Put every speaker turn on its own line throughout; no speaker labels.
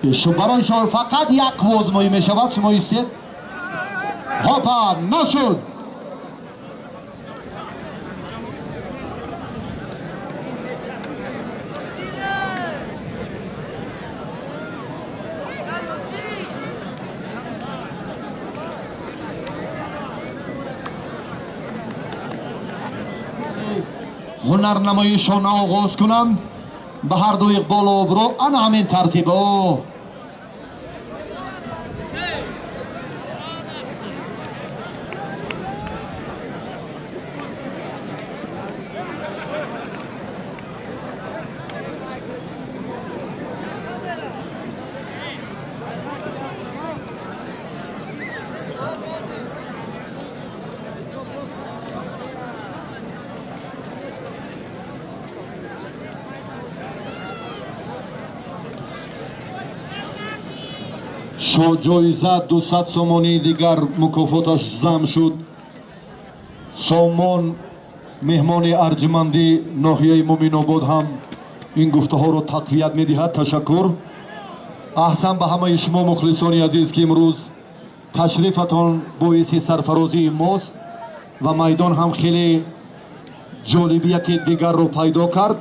Барои шумо фақат як қувва озмоӣ мешавад. Шумо истед. Ҳопа, нашуд. Ҳунарнамоишона оғоз кунанд. Ба ҳарду иқболу обрӯ. Ана ҳамин тартиб. О, шоҳҷоиза 200 сомонии дигар мукофоташ зам шуд. Сомон, меҳмони арҷманди ноҳияи Муминобод, ҳам ин гуфтаҳоро тақвият медиҳад. Ташаккур, аҳсан ба ҳамаи шумо, мухлисони азиз, ки имрӯз ташрифатон боиси сарфарозии мост ва майдон ҳам хеле ҷолибияти дигарро пайдо кард.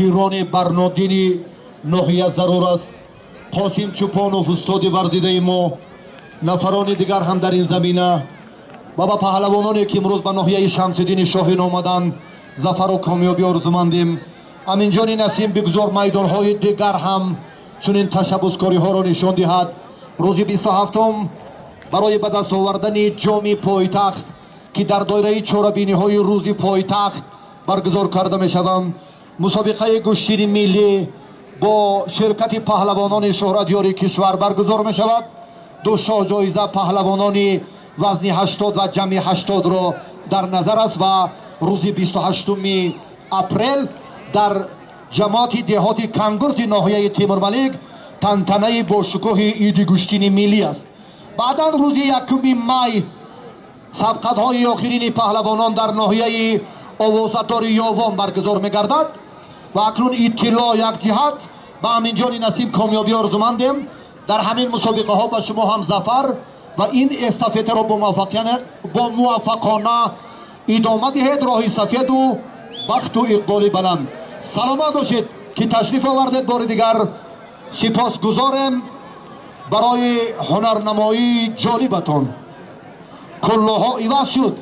Пирони барнодини ноҳия зарур аст. Қосим Чӯпонов, устоди варзидаи мо, нафарони дигар ҳам дар ин замина ва ба паҳлавононе, ки имрӯз ба ноҳияи Шамсиддини Шоҳин омаданд, зафару комёбӣ орзумандем. Аминҷони Насим, бигзор майдонҳои дигар ҳам чунин ташаббускориҳоро нишон диҳад. Рӯзи 27-ум барои ба даст овардани ҷоми пойтахт, ки дар доираи чорабиниҳои рӯзи пойтахт баргузор карда мешаванд, мусобиқаи гӯштини миллӣ бо ширкати паҳлавонони шӯҳратёри кишвар баргузор мешавад. Ду шоҳҷоиза паҳлавонони вазни 80 ва ҷамъи 80-ро дар назар аст ва рӯзи 28 апрел дар ҷамоати деҳоти Кангурти ноҳияи Темурмалик тантанаи бошукӯҳи иди гӯштини миллӣ аст. Баъдан рӯзи 1 май сабқатҳои охирини паҳлавонон дар ноҳияи овозадори Ёвон баргузор мегардад. Ва акнун иттилоъ як ҷиҳат, ба Аминҷони Насим комёбӣ орзумандем дар ҳамин мусобиқаҳо, ба шумо ҳам зафар ва ин эстафетаро бо муваффақона идома диҳед. Роҳи сафеду бахту иқболи баланд. Саломат бошед, ки ташриф овардед. Бори дигар сипосгузорем барои ҳунарнамоии ҷолибатон. Куллоҳо иваз шуд.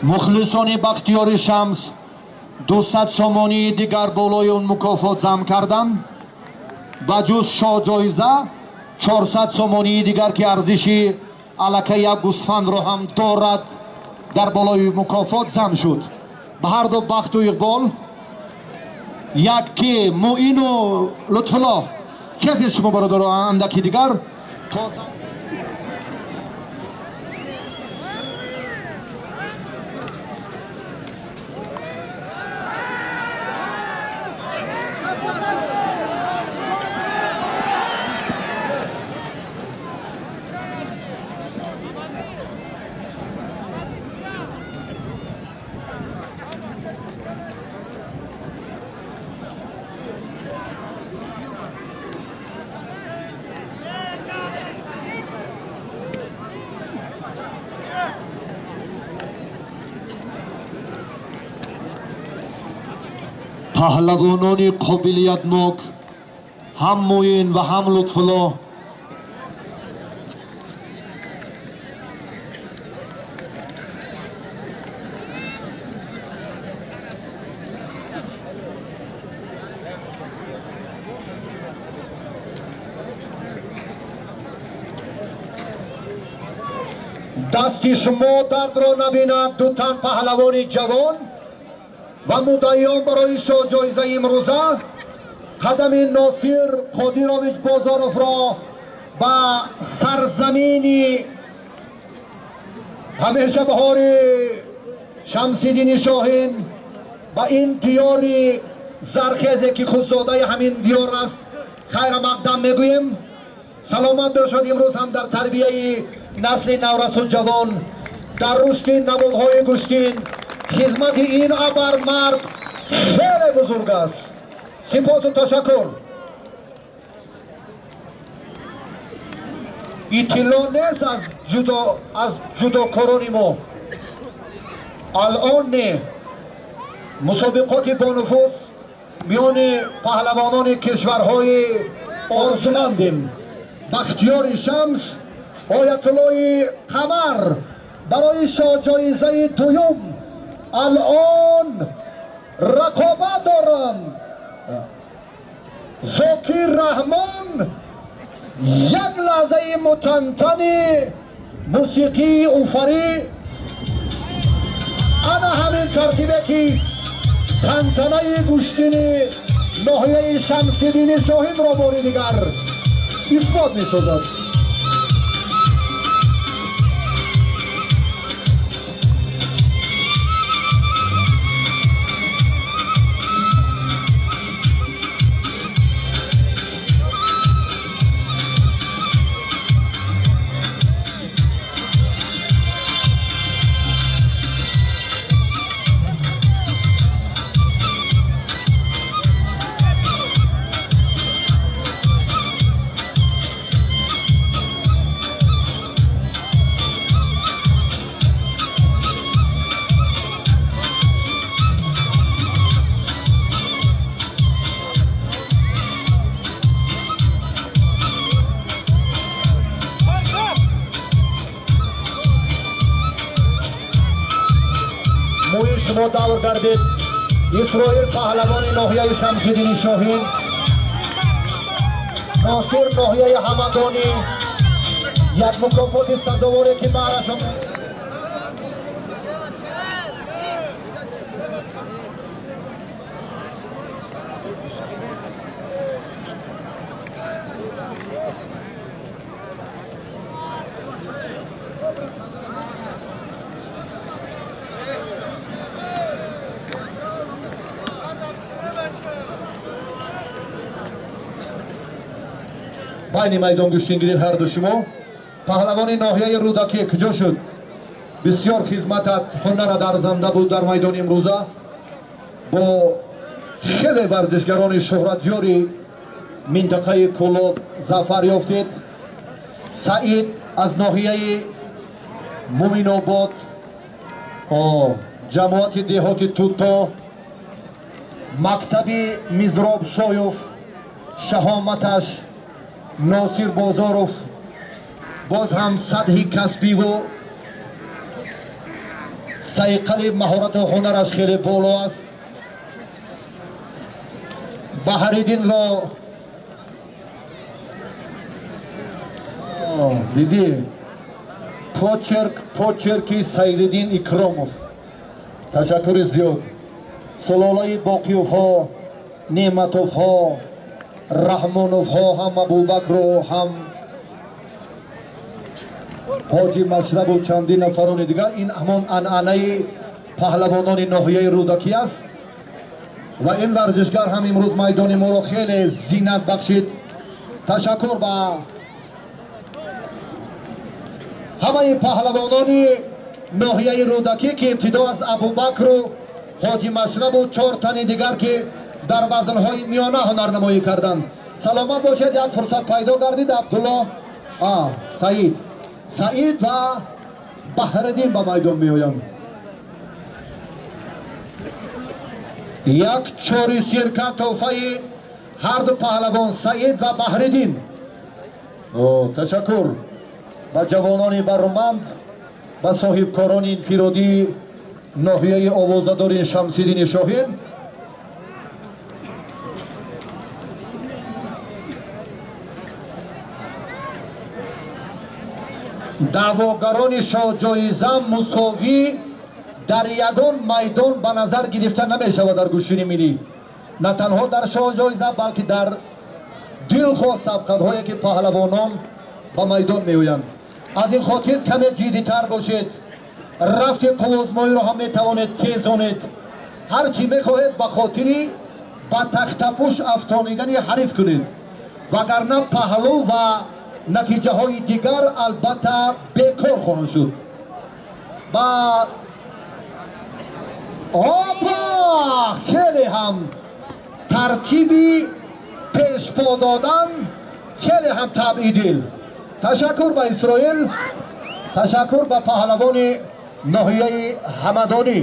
Мухлисони Бахтиёри Шамс 200 сомонии дигар болои он мукофот зам карданд. Ба ҷуз шоҳҷоиза 400 сомонии дигар, ки арзиши аллакай як гӯсфандро ҳам дорад, дар болои мукофот зам шуд. Ба ҳарду бахту иқбол. Як ки Муину Лутфулло, касе шумо, бародаро, андаки дигар то паҳлавонони қобилиятнок, ҳам Муин ва ҳам Лутфулло. Дасти шумо дардро набинад. Ду тан паҳлавони ҷавон ва муддаиён барои шоҳҷоизаи имрӯза қадами Носир Қодирович Бозоровро ба сарзамини ҳамеша баҳори Шамсиддини Шоҳин, ба ин диёри зархезе ки худзодаи ҳамин диёр аст, хайра мақдам мегӯем. Саломат бошад. Имрӯз ҳам дар тарбияи насли наврасу ҷавон, дар рушди намудҳои гӯштин хизмати ин абармард хеле бузург аст. Сипосу ташаккур. Иттилоъ нест аз ҷудокорони мо. Алон не, мусобиқоти бонуфуз миёни паҳлавонони кишварҳои орзумандем. Бахтиёри Шамс, Оятуллои Қамар барои шоҳҷоизаи дуюм алон рақобат доранд. Зокир Раҳмон як лаҳзаи мутантани мусиқии уфарӣ, ана ҳамин тартибе ки тантанаи гӯштини ноҳияи Шамсиддини Шоҳинро бори дигар исбот месозад. Мӯи шумо давр гардид. Исроил паҳлавони ноҳияи Шамсиддини Шоҳин, Носир ноҳияи Ҳамадонӣ, як мукофоти сазоворе ки баҳрашон байни майдон гӯштингирин. Ҳарду шумо паҳлавони ноҳияи Рӯдакӣ куҷо шуд? Бисёр хизматат ҳунарат арзанда буд дар майдони имрӯза. Бо хеле варзишгарони шӯҳратёри минтақаи Кӯлоб зафар ёфтед. Саид аз ноҳияи Муминобод, ҷамоати деҳоти Тутто, мактаби Мизроб Шоёв, шаҳоматаш Носир Бозоров боз ҳам сатҳи касбиву сайқали маҳорату ҳунараш хеле боло аст. Баҳриддинро дидӣ, почерк, почерки Сайриддин Икромов. Ташаккури зиёд. Сулолаи Боқиёвҳо, Неъматовҳо, Раҳмоновҳо, ҳам Абубакру, ҳам Ҳоҷи Машрабу чандин нафарони дигар, ин ҳамон анъанаи паҳлавонони ноҳияи Рӯдакӣ аст ва ин варзишгар ҳам имрӯз майдони моро хеле зинат бахшид. Ташаккур ба ҳамаи паҳлавонони ноҳияи Рӯдакӣ, ки ибтидо аз Абубакру Ҳоҷи Машрабу чор тани дигар, ки дар вазнҳои миёна ҳунарнамоӣ карданд. Саломат бошед. Як фурсат пайдо гардид. Абдулло, Саид, Саид ва Баҳриддин ба майдон меоянд. Як чори сирка тӯҳфаи ҳарду паҳлавон Саид ва Баҳриддин. Ташаккур ба ҷавонони бароманд, ба соҳибкорони инфиродии ноҳияи овозадори Шамсиддини Шоҳин. Даъвогарони шоҳҷоиза мусовӣ дар ягон майдон ба назар гирифта намешавад дар гӯштини миллӣ, на танҳо дар шоҳҷоиза, балки дар дилхоҳ сабқатҳое ки паҳлавонон ба майдон меоянд. Аз ин хотир каме ҷиддитар бошед, рафти қуввозмоиро ҳам метавонед тезонед, ҳар чӣ мехоҳед ба хотири ба тахтапӯш афтонидани ҳариф кунед, вагарна паҳлӯ ва натиҷаҳои дигар албатта бекор хоҳанд шуд. Ба опа, хеле ҳам тартиби пешпо додан, хеле ҳам табъи дил. Ташаккур ба Исроил, ташаккур ба паҳлавони ноҳияи Ҳамадонӣ.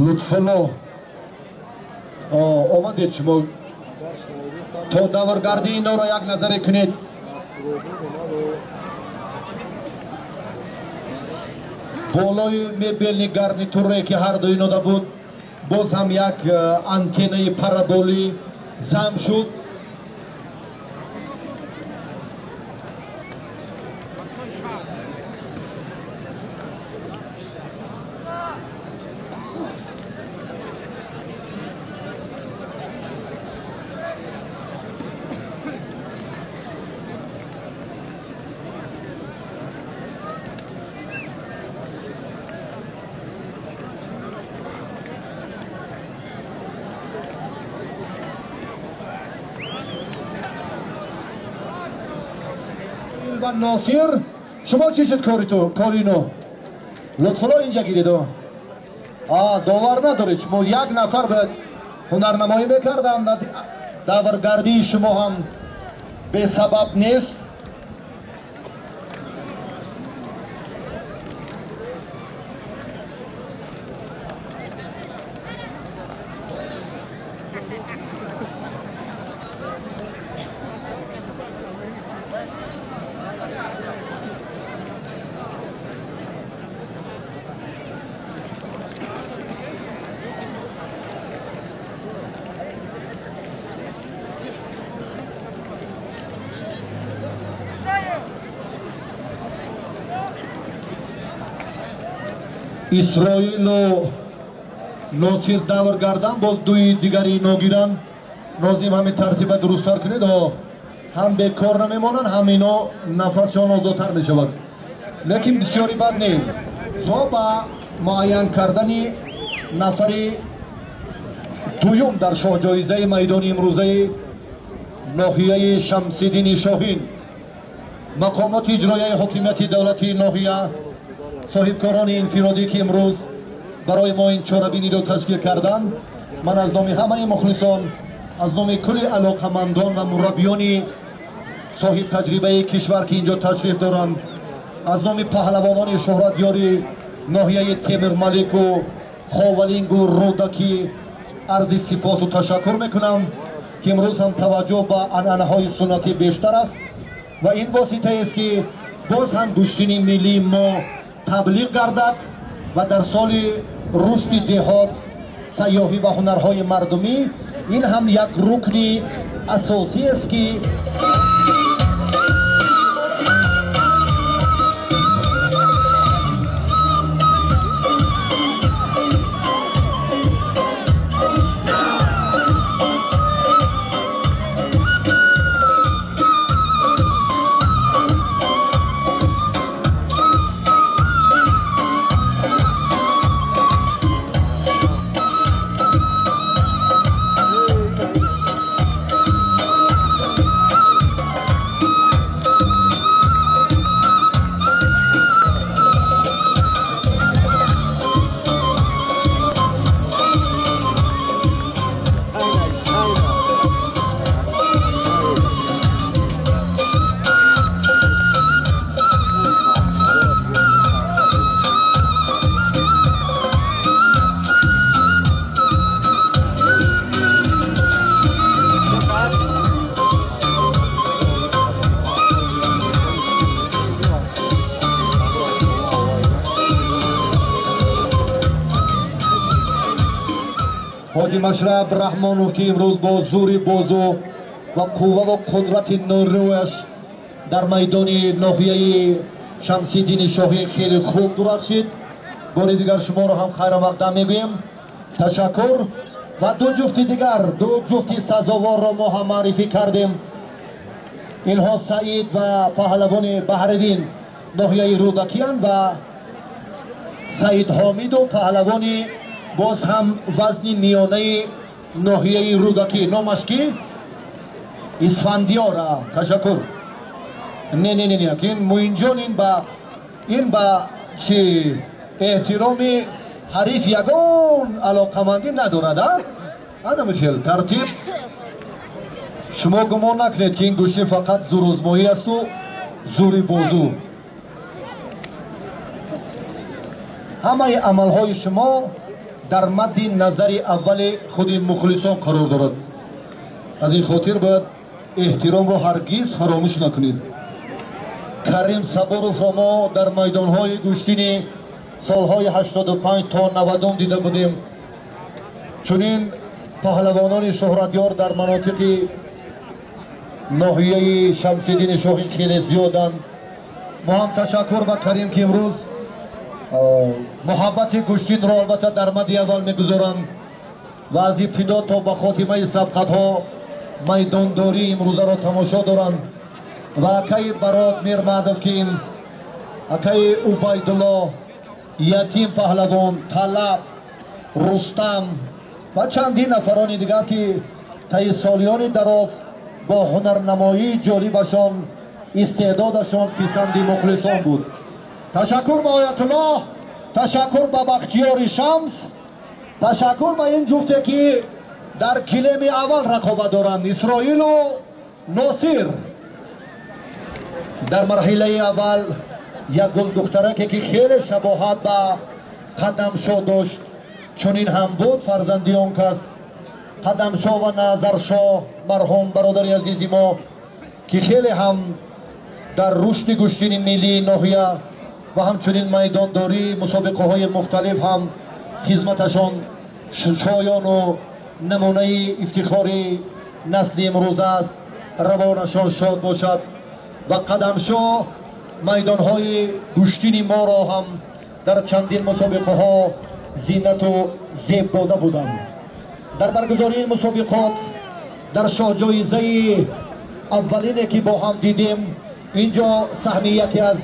Лутфулло, омадед шумо, то давргардии инҳоро як назаре кунед. Болои мебельный гарнитуре ки ҳарду инода буд, боз ҳам як антеннаи параболӣ зам шуд. Ва Носир, шумо чӣ шуд кориту корино? Лутфулло, инҷа гиред. А довар надоред шумо, як нафар бояд ҳунарнамоӣ мекарданд. Давргардии шумо ҳам бесабаб нест. Исроилу Носир давр гардан, боз дуи дигари ногиранд. Нозим, ҳамин тартиба дурусттар кунед, ҳам бекор намемонанд, ҳам ино нафасшон озодтар мешавад. Лекин бисёри бад нест то ба муайян кардани нафари дуюм дар шоҳҷоизаи майдони имрӯзаи ноҳияи Шамсиддини Шоҳин. Мақомоти иҷроияи ҳокимияти давлатии ноҳия, соҳибкорони инфиродӣ, ки имрӯз барои мо ин чорабиниро ташкил карданд, ман аз номи ҳамаи мухлисон, аз номи кулли алоқамандон ва мураббиёни соҳибтаҷрибаи кишвар, ки инҷо ташриф доранд, аз номи паҳлавонони шӯҳратёри ноҳияи Темирмалику, Ховалингу, Рӯдакӣ арзи сипосу ташаккур мекунам, ки имрӯз ҳам таваҷҷӯҳ ба анъанаҳои суннатӣ бештар аст ва ин воситаест, ки боз ҳам гӯштини миллии мо таблиғ гардад ва дар соли рушди деҳот, сайёҳӣ ва ҳунарҳои мардумӣ ин ҳам як рукни асосӣ аст, ки Ҳоҷи Машраб Раҳмонов, ки имрӯз бо зури бозу ва қувва ва қудрати нурӯяш дар майдони ноҳияи Шамсиддини Шоҳин хеле хуб дурахшид. Бори дигар шуморо ҳам хайрамақдам мегӯем. Ташаккур. Ва ду ҷуфти дигар, ду ҷуфти сазоворро мо ҳам маърифӣ кардем. Инҳо Саид ва паҳлавони Баҳриддин, ноҳияи Рӯдакиянд, ва Саид Ҳомиду паҳлавони боз ҳам вазни миёнаи ноҳияи Рӯдакӣ. Номаш ки? Исфандиёр. Ташаккур. Не, не, не, не, ин Муинҷон, ин ба чи эҳтироми ҳариф ягон алоқамандӣ надорад. А анамихел тартиб. Шумо гумон накунед, ки ин гӯштӣ фақат зурозмоӣ асту зури бозу. Ҳамаи амалҳои шумо дар мадди назари аввали худи мухлисон қарор дорад. Аз ин хотир бояд эҳтиромро ҳаргиз фаромӯш накунед. Карим Сабуровро мо дар майдонҳои гӯштини солҳои 85 то 90 дида будем. Чунин паҳлавонони шӯҳратёр дар манотиқи ноҳияи Шамсиддини Шоҳин хеле зиёданд. Мо ҳам ташаккур ба Карим, ки имрӯз муҳаббати гӯштинро албатта дар мадди аввал мегузоранд ва аз ибтидо то ба хотимаи сабқатҳо майдондории имрӯзаро тамошо доранд. Ва акаи Барот Мирмадов, ки ин акаи Убайдулло, Ятим паҳлавон, Талаб, Рустам ва чандин нафарони дигар, ки таи солиёни дароз бо ҳунарнамоии ҷолибашон, истеъдодашон писанди мухлисон буд. Ташаккур ба Оятуллоҳ, ташаккур ба Бахтиёри Шамс, ташаккур ба ин ҷуфте, ки дар килеми аввал рақобат доранд, Исроилу Носир. Дар марҳилаи аввал як гулдухтараке, ки хеле шабоҳат ба Қадамшо дошт, чунин ҳам буд, фарзанди он кас Қадамшо ва Назаршо, марҳум бародари азизи мо, ки хеле ҳам дар рушди гӯштини миллии ноҳия ва ҳамчунин майдондории мусобиқаҳои мухталиф ҳам хизматашон шоёну намунаи ифтихори насли имрӯза аст. Равонашон шод бошад. Ва Қадамшо майдонҳои гӯштини моро ҳам дар чандин мусобиқаҳо зинату зеб дода буданд. Дар баргузории ин мусобиқот, дар шоҳҷоизаи аввалине, ки бо ҳам дидем, инҷо саҳми яке аз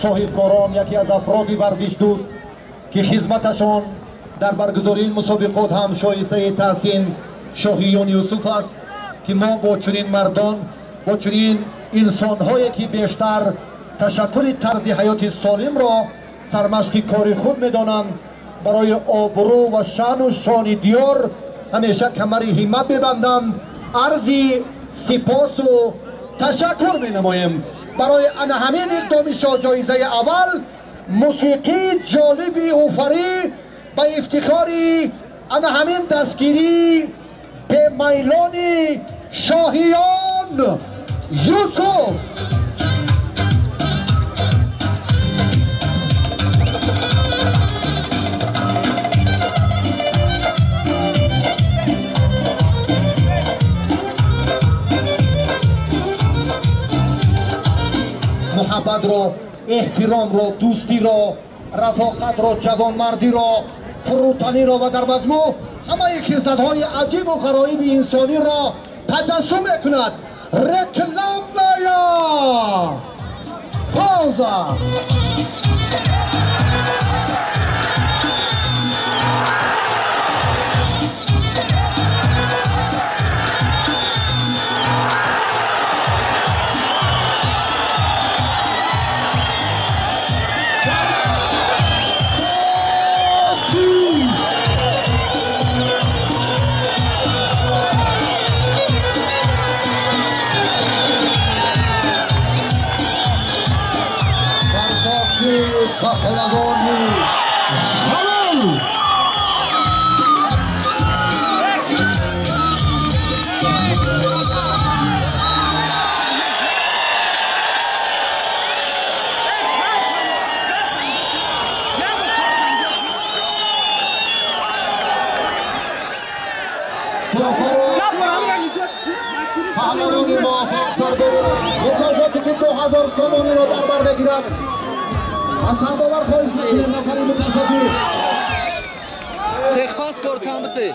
соҳибкорон, яке аз афроди варзишдӯст, ки хизматашон дар баргузории ин мусобиқот ҳам шоистаи таҳсин, Шоҳиён Юсуф аст, ки мо бо чунин мардон, бо чунин инсонҳое, ки бештар ташаккули тарзи ҳаёти солимро сармашқи кори худ медонанд, барои обрӯ ва шаъну шони диёр ҳамеша камари ҳиммат мебанданд, арзи сипосу ташаккур менамоем. Барои ана ҳамин иқдоми шоҳҷоизаи аввал мусиқии ҷолиби уфарӣ ба ифтихори ана ҳамин дастгирии бемайлони Шоҳиён Юсуф. Муҳаббатро, эҳтиромро, дӯстиро, рафоқатро, ҷавонмардиро, фурӯтаниро ва дар маҷмӯъ ҳамаи хислатҳои аҷибу ғароиби инсониро таҷассум мекунад. Рекламная пауза. Туҳфаро паҳлавони муваффақ сардоров мукофоте ки 2000 сомониро дар бар мегирад. Аз сандовар хоҳиш мекунем нафари мутасаддӣ.
Техпаспорт чанд бите?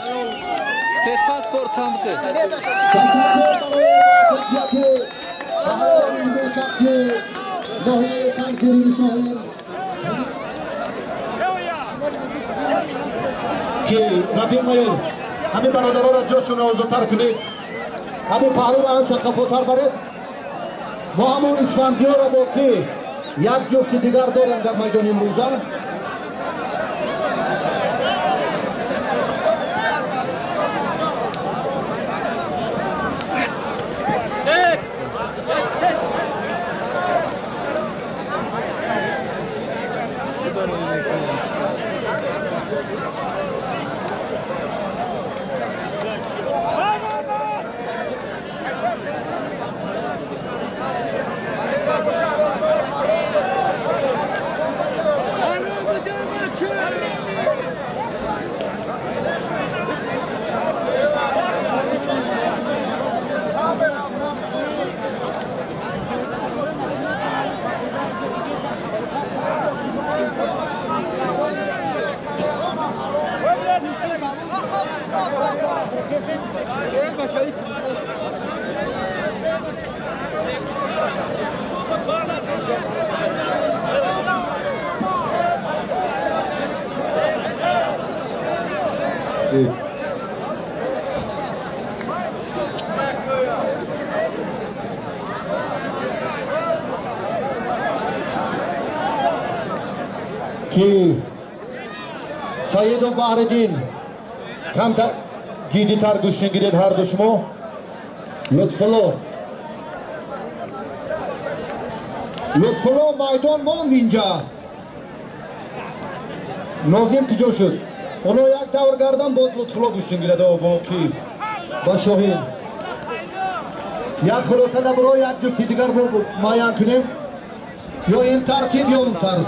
Техпаспорт чанд бите?
Ташаккур барои муваффақияти паҳлавони бешакки ноҳияи Панҷшерии Шоҳин, ки рафиқ майор, ҳамин бародаронро ҷошонро озодтар кунед, ҳамин паҳлӯро анча қафотар баред. Мо ҳамон Исфандиёро бо ки як ҷуфти дигар дорем дар майдони имрӯза. Ки Саиду Баҳриддин, камтар ҷиддитар гӯштин гиред ҳарду шумо. Лутфулло, Лутфулло, майдон монд инҷа. Нозим куҷо шуд? Оно як давр гардан, боз Лутфулло гӯштин гирад бо ки ба Шоҳин. Як хулоса дабро як ҷуфти дигар муайян кунем, ё ин тартиб, ё он тарз.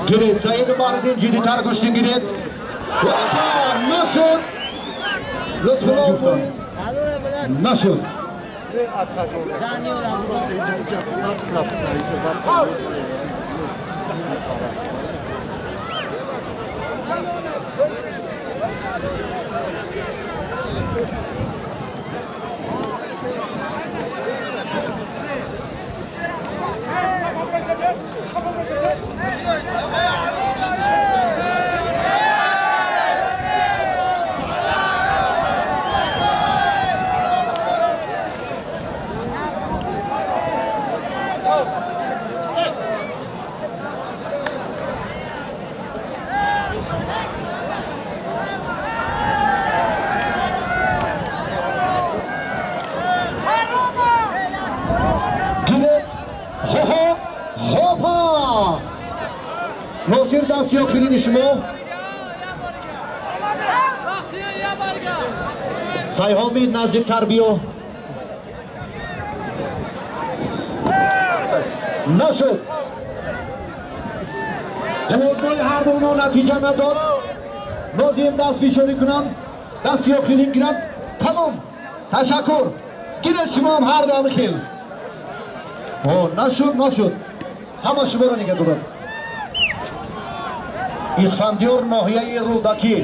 Гиред, Саиду Баҳриддин, ҷиддитар гӯштин гиред. Нашуд, Лутфулло нашуд. Гиред. Хо хопа, Носир, дасти охирини шумо. Сайҳомид, наздиктар биё. Нашуд. Қувватнои ҳарду оно натиҷа надод. Нозим даст фишорӣ кунанд, дасти охирин гирад. Тамом, ташаккур. Гиред шумоам ҳарду ҳами хел. Нашуд, нашуд. Ҳама шуморо нигаҳ дорад. Исфандиёр, ноҳияи Рӯдакӣ,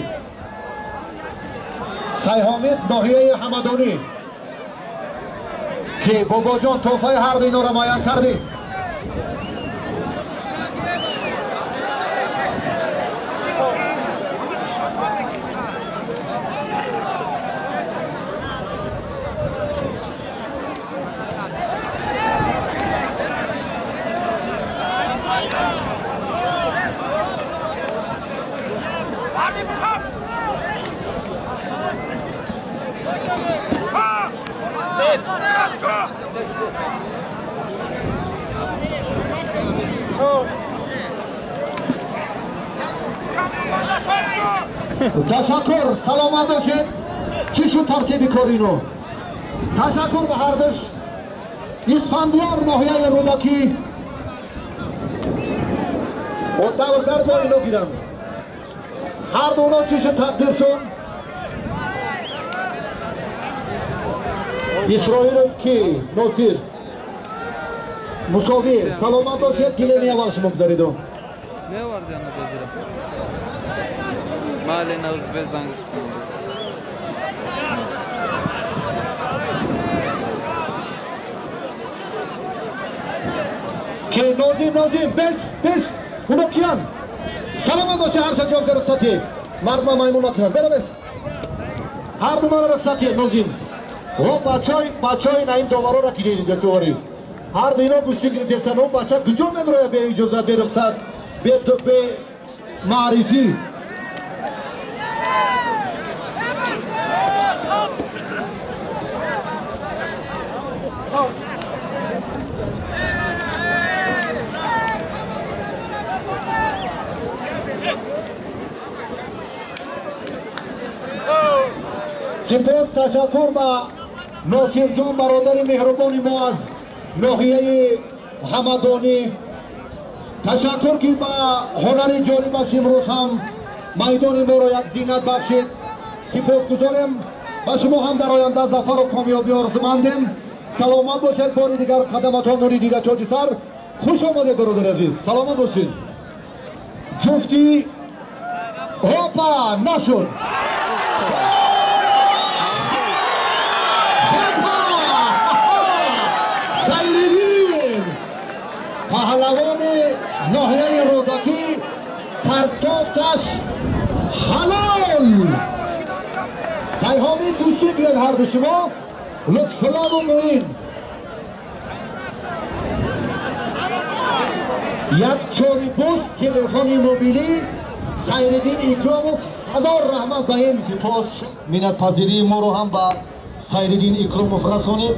Сайҳомид, ноҳияи Ҳамадонӣ. Ки бобоҷон, тӯҳфаи ҳарду инора муайян кардӣ. Ташаккур, саломат бошед. Чӣ шуд тартиби кор ино? Ташаккур ба ҳардуш. Исфандиёр, ноҳияи Рӯдакӣ. Давргар бо ино гиранд. Ҳарду оно чӣ шуд тақдиршон? Исроилов ки Носир мусовӣ. Саломат бошед, гилеми аввал шумо гузариду.
Не оварди ана бозира? Майли, навз занг спусам.
Ки Нозим, Нозим, бес, бес, уно киян? Саломат бошед, ҳар се ҷо рухсати. Мардума маймун накунанд. Бера, бес. Ҳар ду мана рухсати, Нозим. О, бачаи, бачаи на ин доварора ки дидед ҷасуворӣ. Ҳар ду ино гӯштӣ гирифтестанд. О, бача куҷо медрояд бе иҷозат, бе рухсат, бе маърифӣ? Сипос, ташаккур ба Носирҷон, бародари меҳрубони мо аз ноҳияи Ҳамадонӣ. Ташаккур, ки ба ҳунари ҷолибаш имрӯз ҳам майдони моро як зинат бахшид. Сипосгузорем ба шумо, ҳам дар оянда зафару комёбӣ орзумандем. Саломат бошед. Бори дигар қадаматон нури дида, тоҷи сар. Хуш омадед, бародари азиз, саломат бошед. Ҷуфти, опа, нашуд. Сайриддин, паҳлавони ноҳияи Рӯдакӣ, партофташ ҳалол. Сайҳомӣ дӯстӣ гиред ҳарду шумо, Лутфуллову Муин. Як чорибуз, телефони мобилӣ, Сайриддин Икромов. Ҳазор раҳмат ба ин. Сипос, миннатпазирии моро ҳам ба Сайриддин Икромов расонед.